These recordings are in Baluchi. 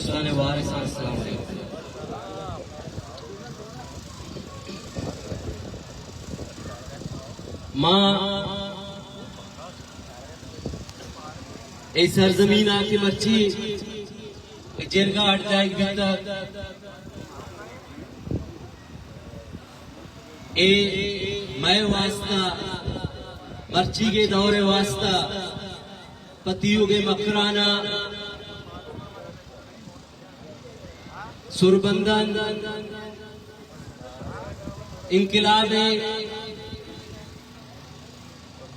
وارثاں السلام علیکم۔ ما اے سرزمین ءَ کہ مرچی اے جرگہ اڈ دائگ بیتگ، اے مئے واسطہ، مرچیگیں دور ءِ واسطہ پہ تیوگیں مکران ءَ سربندن انقلاب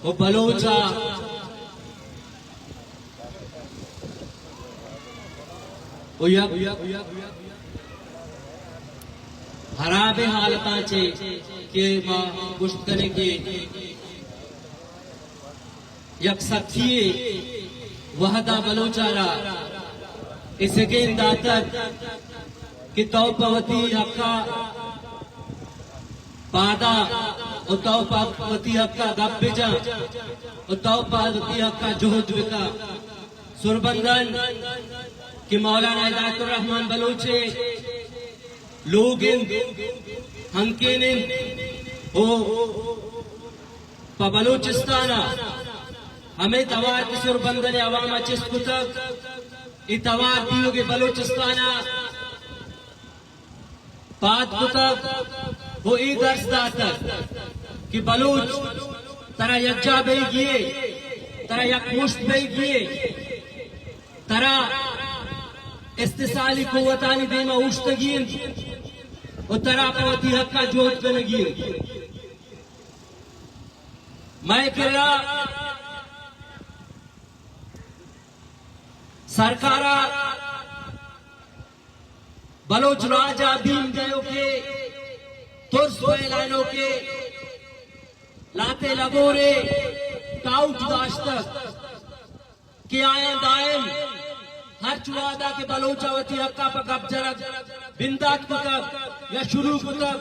ءُ بلوچ ءَ ءُ یک ہرابیں حالتاں چہ کہ ما گوشت کنیں کہ یک سختی وہدا بلوچ ءَ را اے سگین داتگ کہ تو پہ وتی حق ءَ پادا ءُ تو پہ وتی حق ءَ گپ بجن ءُ تو پہ وتی حق ءَ جہد بکن۔ سربندن کہ مولانا ہدایت الرحمن بلوچ ءِ لوگ انت، ہنکین انت ءُ پہ بلوچستان ءَ ہمے توار کہ سربندن ءِ عوام ءَ چست کتگ، اے توار تیوگیں بلوچستان ءَ پاد کتگ ءُ اے درس داتگ کہ بلوچ، ترا یکجاہ بیگی اے، ترا یک مشت بیگی اے، ترا استحصالی قوتانی دیما اوشتگی انت ءُ ترا پہ وتی حق ءَ جہد کنگی انت۔ مئے کرا سرکار ءَ بلوچ راج ءَ بیم دیوکیں، ترس پھیلانوکیں لہتے لگورے ٹاؤٹ داشتگ کہ آیاں دائم ہرچ وہدا کہ بلوچ ءَ وتی حق ءَ پہ گپ جنگ بندات کتگ یا شروع کتگ،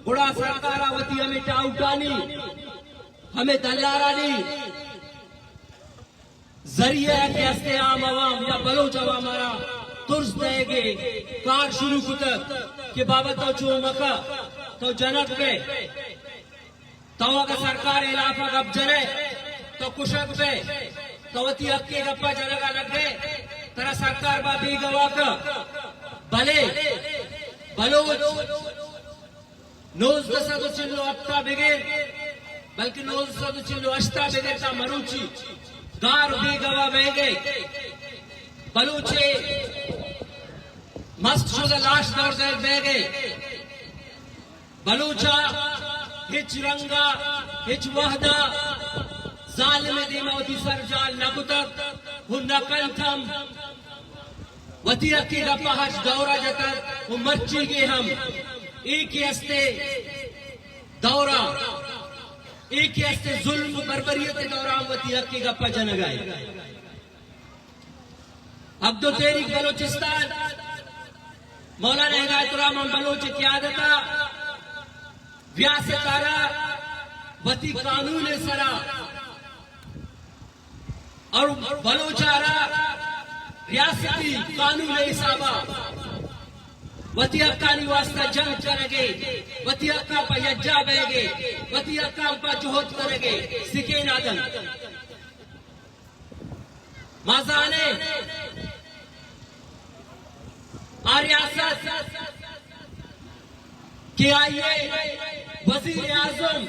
گڑا سرکار ءَ وتی ہمے ٹاؤٹانی، ہمے دلارانی ذریعہ ءَ کہ ہستیں عام عوام یا بلوچ عوام ءَ را ترس دئیگ ءِ کار شروع کتگ کہ بابا تو چو مکن، تو جنگ بئے، تو اگاں سرکار ءِ ہلاف ءَ گپ جنئے تو کشگ بئے، تو وتی حق ءِ گپ ءَ جنگ ءَ لگئے، ترا سرکار با بیگواہ کن۔ بلے بلوچ نوزدہ سد ءُ چل ءُ ہپت ءَ بگر، بلکہ نوزدہ سد ءُ چل ءُ ہشت ءَ بگر تا مروچی گار ءُ بیگواہ بئیگ ءَ، بلوچ ءِ مسخ شدہ لاش دور دئیگ بئیگ ءَ، بلوچ ءَ ہچ رنگ ءَ ہچ وہد ءَ ظالم ءِ دیما وتی سر جہل نہ کتگ ءُ نہ کنت ہم۔ وتی حق ءِ گپ ءَ ہرچ دور ءَ جتگ ءُ مرچیگیں ہم اے کہ ہستیں دور ءَ، اے کہ ہستیں ظلم ءُ بربریت ءِ دور ءَ ہم وتی حق ءِ گپ ءَ جنگ ءَ اِنت۔ عبدالتحریک بلوچستان مولانا ہدایت الرحمن بلوچ ءِ قیادت ءَ ریاست ءَ را وتی قانون ءِ سرا اور بلوچ ءَ را ریاستی قانون ءِ حساب ءَ وتی حقانی واسطہ جنگ کنگ ءَ، وتی حقاں پہ یکجاہ بئیگ ءَ، وتی حقاں پہ جہد کنگ ءَ سکین ءَ دنت۔ ما زانیں آ ریاست کہ آئی ءِ وزیر اعظم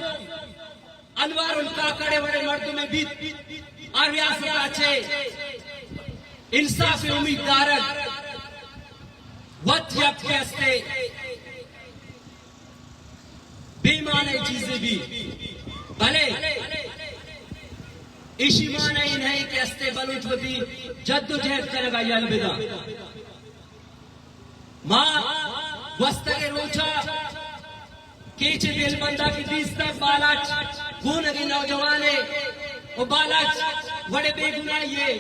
انوار الکاکڑ ءِ وڑیں مردمے بیت، آ ریاست ءَ چہ انصاف ءِ امید دارگ وت یک کہ استے بے معنی چیزے بی، بلے ایشی معنی اے نہ کہ استے بلوچ وتی جد ءُ جہد کنگ ءَ یل بداں۔ ما گوستگیں روچ ءَ کیچ ءِ دلبند ءَ کہ دیستگ بالاچ گونگیں نوجوانے ءُ بالاچ وڑے بے گناہی ءِ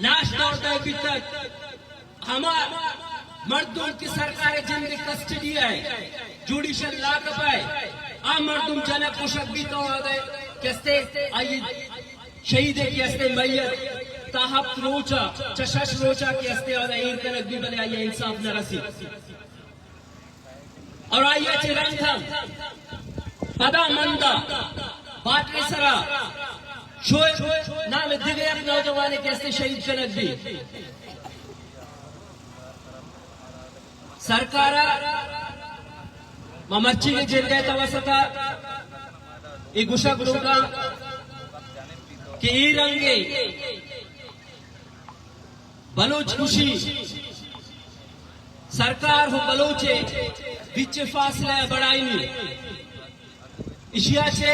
لاش دور دئیگ بیتگ۔ ہما مردم کہ سرکار ءِ جند ءِ کسٹڈی ءَ، جوڈیشل لاک اپ ءَ، آ مردم جنگ کشگ بیت ءُ آ دے کہ استے آئی شہید ءِ کہ استے میت تا ہپت روچا، چہ شش روچا کہ استے آنا ایر کنگ بی، بلے آئی انصاف نہ رسی۔ اور آئی چہ رند ہم پدا مندا بارڈر سرا شعیب نام دگہ یک نوجوانے کہ استے شہید کنگ بی۔ سرکارا ما مرچی کے جرگہ توسطا اے گوشگ لوٹاں کہ اے رنگے بلوچ کشی سرکار ہو بلوچ بچ فاصلہ بڑائینی، اشیا چہ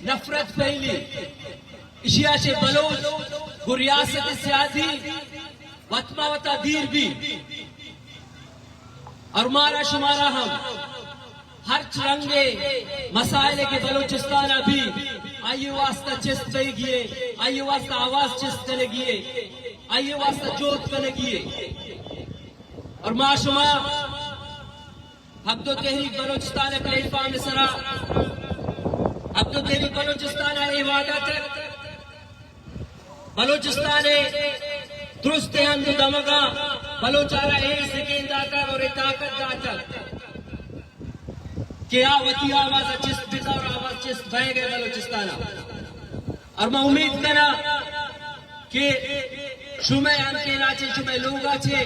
نفرت پھیلی، اشیا چہ بلوچ گو ریاست سیادی وت ما وتا دیر بی۔ اور مارا شمارا ہم ہرچ رنگے مسائلے کہ بلوچستان ء بی، آئی واسطہ چست بیگی اے، آئی واسطہ آواز چست کنگی اے، آئی واسطہ جہد کنگی اے۔ اور ما شما حق دو تحریک بلوچستان ء پلیٹ فارم سرا حق دو تحریک بلوچستان ء اے وعدہ تک بلوچستان ء درستیں ہند و دمگاں بلوچ ء را اے سکین داتگ اور اے طاقت داتگ کہ آ وتی آواز ء چست بزاں اور آواز چست بئیگ ء بلوچستان ء۔ اور ما امید کناں کہ شمئے ہنکین ء چہ، شمئے لوگ ء چہ،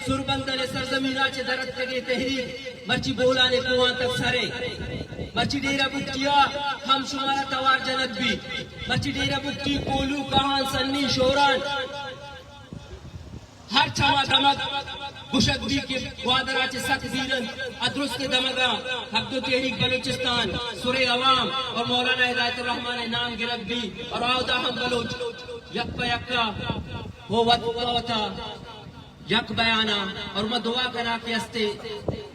سربندن ء سرزمین ء چہ در اتکگیں تحریک مرچی بولان ء کوہاں تک سر انت۔ مرچی ڈیرہ بگٹی ء ہم شمارا توار جنگ بیت۔ مرچی ڈیرہ بگٹی، کوہلو، کاہان، سنی، شوران، ہر چما دمگ گوشگ بیت کہ گوادر ء چہ سک دیر انت، ادرست دمگاں حق دو تحریک بلوچستان، سرے عوام اور مولانا ہدایت الرحمان ء نام گرگ بیت اور آودا ہم بلوچ یک پہ یکا ہو وت پہ وتا یک بیانا۔ اور ما دعا کناں کہ استے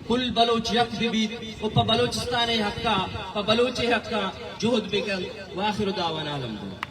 کل بلوچ یک بہ بیت و پہ بلوچستان ء حقا، پہ بلوچ ء حقا جہد بکن۔ واخر دعوانا الحمدللہ۔